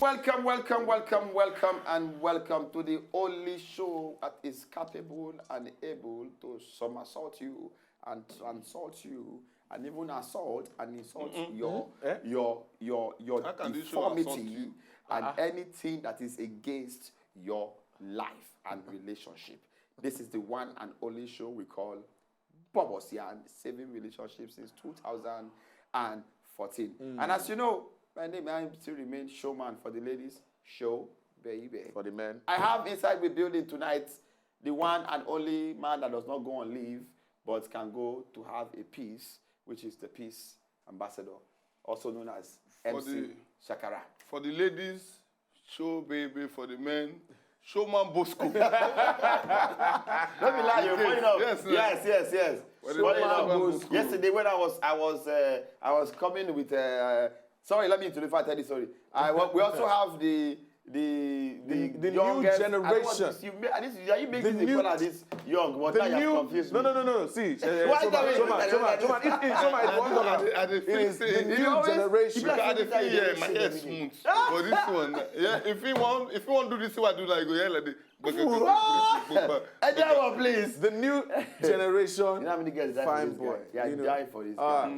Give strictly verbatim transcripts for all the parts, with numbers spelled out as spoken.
Welcome, welcome, welcome, welcome, and welcome to the only show that is capable and able to somersault you and transult you and even assault and insult your, eh? your your your I can do show assault deformity you. And Ah. Anything that is against your life and relationship. This is the one and only show we call Bubbles Yarn, saving relationships since two thousand fourteen. Mm. And as you know, my name I still remain showman for the ladies show, baby. For the men. I have inside the building tonight the one and only man that does not go on leave but can go to have a piece, which is the peace ambassador, also known as For M C the- Shakara. For the ladies, show baby. For the men, showman Bosco. No be lie, Yes, funny enough. Yes, yes, yes, yes. Funny enough. Yesterday when I was, I was, uh, I was coming with. Uh, sorry, let me introduce. I tell you, sorry. I we also have the the the, the, the youngest, new generation. You, this, are you making the new, call this young? But the now new, confused no, no, no, no, no. See, uh, why Shoma, Shoma, Shoma, Shoma, it, it, Shoma, it won't talk. It is the new generation. I dey feel, yeah, my head smooth. But this one, yeah, if he want, if he want do this, what do like go here like this. Another one, please. The new generation. You know how many girls that fine boy. They are dying for this guy.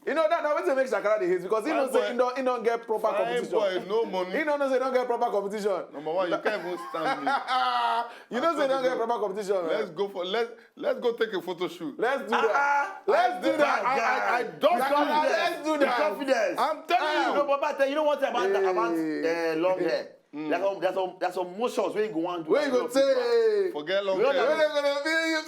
You know that now wetin make Shakara dey hate because he know say he don't he don't get proper fine competition. Boy, no money. He don't know say he don't get proper competition. Number one, you can't even stand me. You know say he don't get proper competition. Let's go for let's let's go take a photo shoot. Let's do that. Let's do that. I, I, I don't. Let's do that. Confidence. I'm telling you. No, but, but you know what about about uh, long hair? Mm. There's some there's some there's some motions where you go on do. Where you go say? Forget long hair. Where they gonna be you?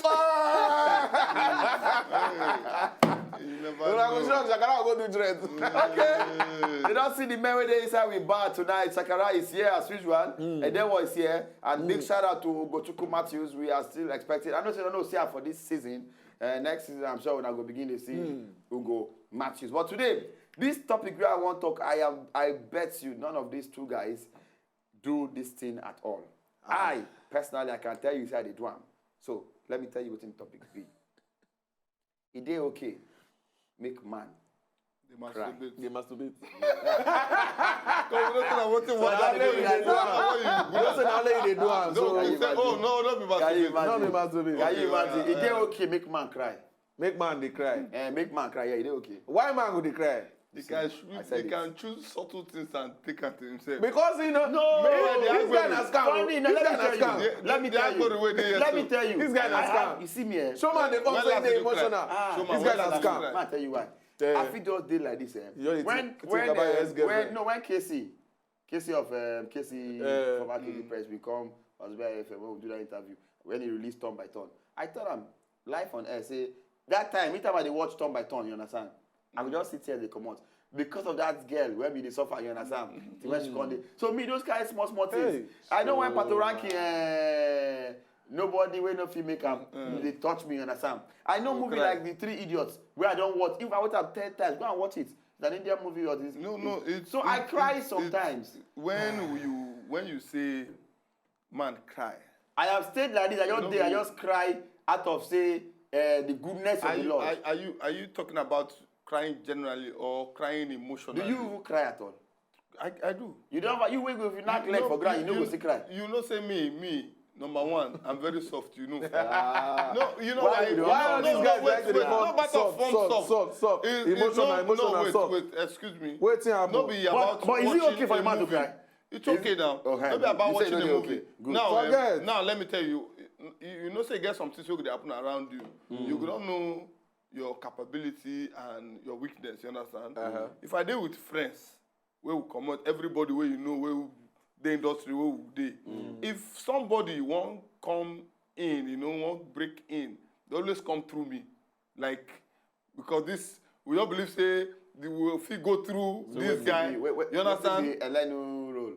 You never know. Go shock Shakara go do dread. Okay. You don't see the men where they inside we bar tonight. Shakara is here as usual. Mm. And then was here. And big shout out to Gochuku Matthews. We are still expecting. I know say no see her for this season. Uh, next season, I'm sure we're gonna begin to see Ugo Matthews. But today, this topic where I want to talk, I am I bet you none of these two guys do this thing at all. I personally, I can tell you say I dey do am. So let me tell you wetin the topic be. E dey okay make man cry. They masturbate. They masturbate. Come, we don't say na wetin one guy dey do. We don't say na only you dey do am. No, so we say, oh no, no be masturbate. No be masturbate. Can you imagine? E dey okay make man cry. Make man dey cry. Eh, make man cry. Yeah, e dey okay. Why man go dey cry? He can choose, he can choose subtle things and take am to himself. Because he know, no, this guy na scam. Funny, let me tell you. Let me tell you. Let me tell you. This guy na scam. You see me, eh? Show man dey come say dey emotional. This guy na scam. I tell you why. I fit just dey like this, eh? When when when no when K C K C of um, K C uh, former K C mm. Press will come Osbia F M when we do that interview when he released Turn by Turn. I tell him live on air say that time, anytime I dey watch Turn by Turn, you understand? I go just sit here dey comot because of that girl wey be dey suffer, you understand? Till when she come dey. So me those kind small small things. Hey. I don't want Pato Ranking. Uh, nobody wey no fit make am mm. Dey touch me, you understand? I know movie like The Three Idiots where I don't watch. If I watch am ten times, go and watch it. It's an Indian movie or this. No, no, it's, so it's, I cry it's, sometimes. It's when you when you say man cry. I have stayed like this. I just day, I just cry out of say uh, the goodness of the Lord. Are, are you are you talking about crying generally or crying emotionally? Do you even cry at all? I, I do. You don't have you wake with your knack leg for ground, you know go see cry. You know say me, me, number one, I'm very soft, you know. Ah. No, you know why? Why no, no, no, wait, wait, no, but soft, soft, soft, soft. Emotional, no, emotional, no, wait, soft. Wait, excuse me. Wetin happen? No be about but, but is it okay for a man to cry? It's okay now. Okay. No be about watching a movie. Now, um, now let me tell you, you, you know say get some things wey go dey happen around you. Mm. You go don't know your capability and your weakness, you understand? Uh-huh. If I dey with friends, where we comot, everybody where you know, where we dey industry, where we dey. Mm. If somebody won't come in, you know, won't break in, they always come through me. Like, because this, we don't believe say the we fit go through so this guy. Be, wait, wait, you understand? The Elenu role.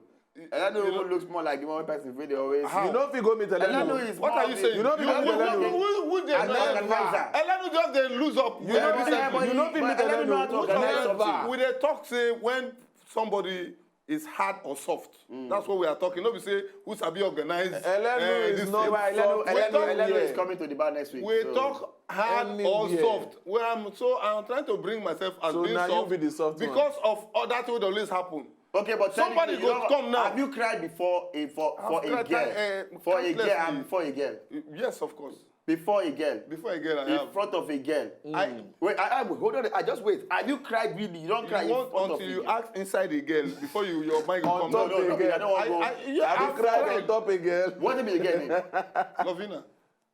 Elenu even looks more like the one person wey dey always. How? You know if you go meet Elenu. Elenu is what are you saying? You know if you go meet Elenu. Who dey Elenu just dey lose up. You know if you go meet Elenu. We dey talk say when somebody is hard or soft. Mm. That's what we are talking. No be say who sabi organize. Elenu is not soft. Elenu is coming to the bar next week. We talk hard or soft. Well, I'm so I'm trying to bring myself as being soft because of all that will always happen. Okay, but tell Somebody me, you go know, come now. Have you cried before a for, I've for a cried, girl? uh, For a girl countlessly. And before a girl? Yes, of course. Before a girl? Before a girl, I In have. Front of a girl? I Wait, I, I, hold on. I just wait. Have you cried really? You don't cry you in want front of until a you girl. Ask inside a girl before you your mind On come top No, of no, a no, girl. I don't want I, to go. I, yeah, Have you I've cried on cried. Top a girl? What be the girl name? Lovina.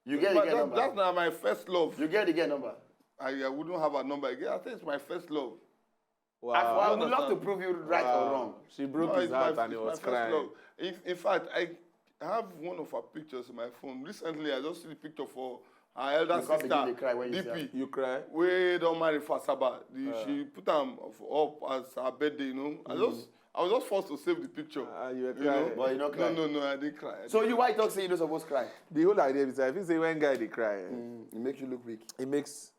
You get the But girl that, number. That's not my first love. You get the girl number. I, I wouldn't have a number again. I think it's my first love. I, I would love to Understand. Prove you right or wrong. She broke No, his it's heart my, and he it's was my first crying. Love. In, in fact, I have one of her pictures in my phone. Recently, I just see the picture for her elder You can't begin sister, to cry when you see her. D P. You cry? Wey don marry for Asaba. The, she put am f- up as her birthday, you know. I just, I was just forced to save the picture. Ah, you were you know? crying. But you no cry. No, no, no, I didn't cry. So you why you talk say you no suppose cry? The whole idea is, I feel say when guy dey cry, eh, Mm, it makes you look weak. It makes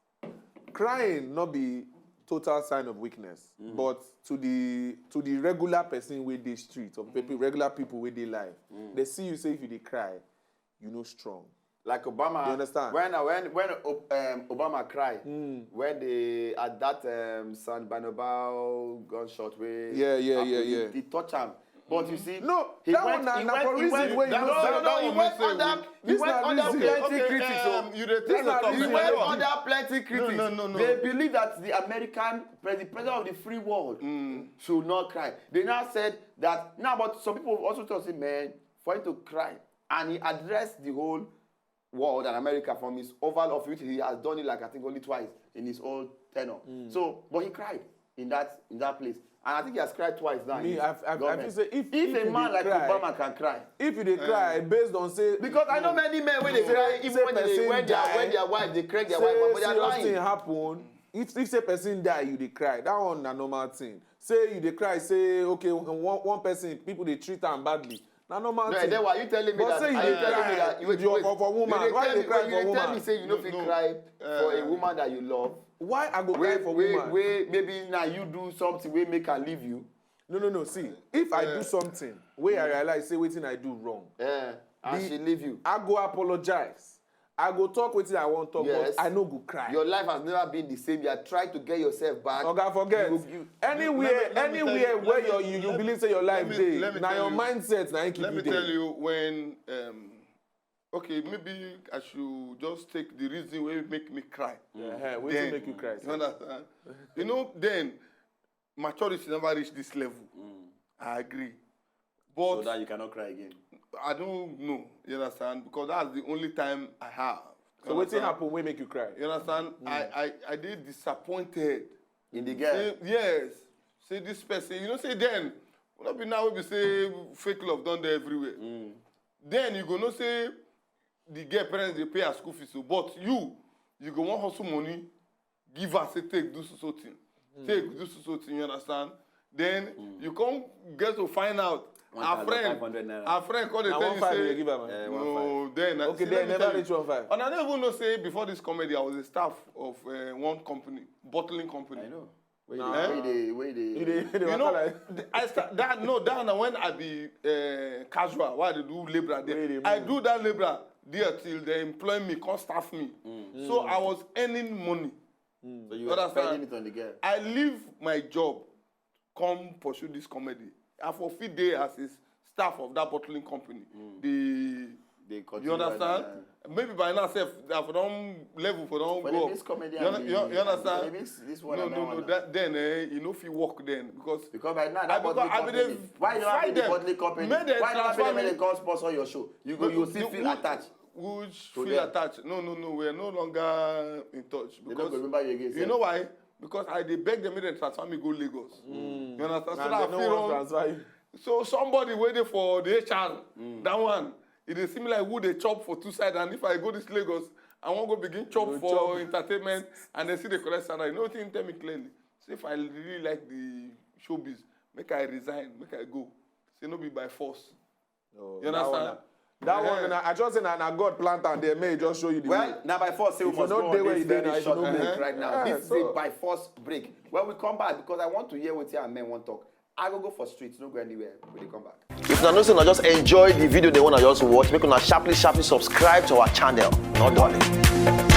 crying not be total sign of weakness, but to the to the regular person wey dey street or people, regular people wey dey life, they see you say if you dey cry, you no strong. Like Obama. You understand? When when when Ob- um, Obama cry when they at that um, San Banobao gunshot way. Yeah, yeah, happen, yeah, he, yeah. He touch him. But you see, No, he that went, one na- he na went, for he reason went, wey you no, no no, say no, that he one went may say under. we- He this went na under reason. plenty Okay, critics. um, So you dey try This to na talk he reason. went about under plenty critics. No, no, no, no. They believe that the American president, president of the free world, should not cry. They now said that now, but some people also tell say, man, for him to cry, and he addressed the whole world and America from his Oval Office, which he has done it like I think only twice in his whole tenure. So, but he cried in that in that place, and I think he has cried twice now. in Me, his I, I, I feel government. say if If if a you man dey like cry, Obama can cry, if you dey cry based on say because I know many men when they say- cry, even say when they person when they are, die, when their wife they crack their say wife, but they are serious thing lying. Happen. If if say person die, you dey cry. That one na normal thing. Say you dey cry, say okay, one one person, people dey treat am badly. Na normal No, thing. then why are you telling me But that? Say you Are you dey telling me cry. That? You wait, You wait. for, for woman. You dey Why tell you me, cry you for dey tell woman? me say you no fit No, cry for a uh, woman that you love. Why I go cry Wait, for wait, woman? Wait. Maybe now you do something. Wait, make her leave you. No, no, no. See, if I do something where I realize say wetin I do wrong, Eh, and The- she leave you. I go apologize. I go talk wetin I wan talk, Yes. But I no go cry. Your life has never been the same. You are trying to get yourself back. Oga, forget. You, you, Anywhere, Let me- let me anywhere tell you- where let your me- you, you let- believe say your life me- dey, let me na tell your you- mindset na him keep Let you me tell there. You when um, okay, maybe I should just take the reason wey make me cry. Uh-huh. Wetin Then- make you cry? You understand? You know, then maturity never reach this level. I agree, So but that you cannot cry again. I don't know. You understand? Because that's the only time I have. So wetin happen wey make you cry? You understand? I, I I dey disappointed. In the girl. Say, yes. Say this person. You know, say then. No be now we be say fake love don dey everywhere. Then you go know say the girl parents dey pay her school fees. So, but you, you go wan hustle money, give her say take do so so thing, take do so so thing. You understand? Then you come get to find out her friend, One thousand five hundred naira. Her friend come dey Na tell one you five you dey say give am. Eh, Eh? one No, then Okay, see, then let me never tell you. Reach one five. And I don't even know say before this comedy I was a staff of uh, one company, bottling company. I know. Nah. Where you dey, where you You dey, dey, you dey You know, waka like. th- I start that no that na when I be uh, casual. Why I dey do labourer Where you there? dey I move? Do that labourer there till they employ me, come staff me. So I was earning money. So you Understand? Were spending it on the girl. I leave my job, come pursue this comedy. I for fit dey as a staff of that bottling company. The They You continue understand? like that. Maybe by now, sef, I for don level for don For go the up. mix comedy You, and un- the- you, you and understand? the mix, this one No, and that no, one no. now. That then eh, you no fit work then because Because by now I that because bottling I be company. dey Why you don't have fight the them. Bottling company? Make them Why you don't have transfer them me. Come sponsor your show? You go, No, you still no, feel who- attached. Which To feel them. Attached? No, no, no. We're no longer in touch They don't because go remember you again. You know why? Because I dey beg them make dem transfer me go Lagos. You understand? So And that they I fit no wan run. Transfer you. So somebody wey dey for the H R, that one, e dey seem like who dey chop for two sides. And if I go this Lagos, I wan go begin chop Go for chop. Entertainment, and they still dey collect salary. You know wetin he tell me clearly? Say if I really like the showbiz, make I resign, make I go. Say no be by force. Oh, You that understand? One, na- that Yeah. One, na, I just say na, na God plant am there. May he just show you the way. Well, now by force, say we If you must no go dey on where this you dey very now, if you short no break move. Right now. Yeah, This is so- a by force break. When we come back, because I want to hear what your men want talk. I go go for streets, no go anywhere. We dey come back. If una know say una just enjoy the video dem wey una just watch, make una sharply sharply subscribe to our channel. No dulling.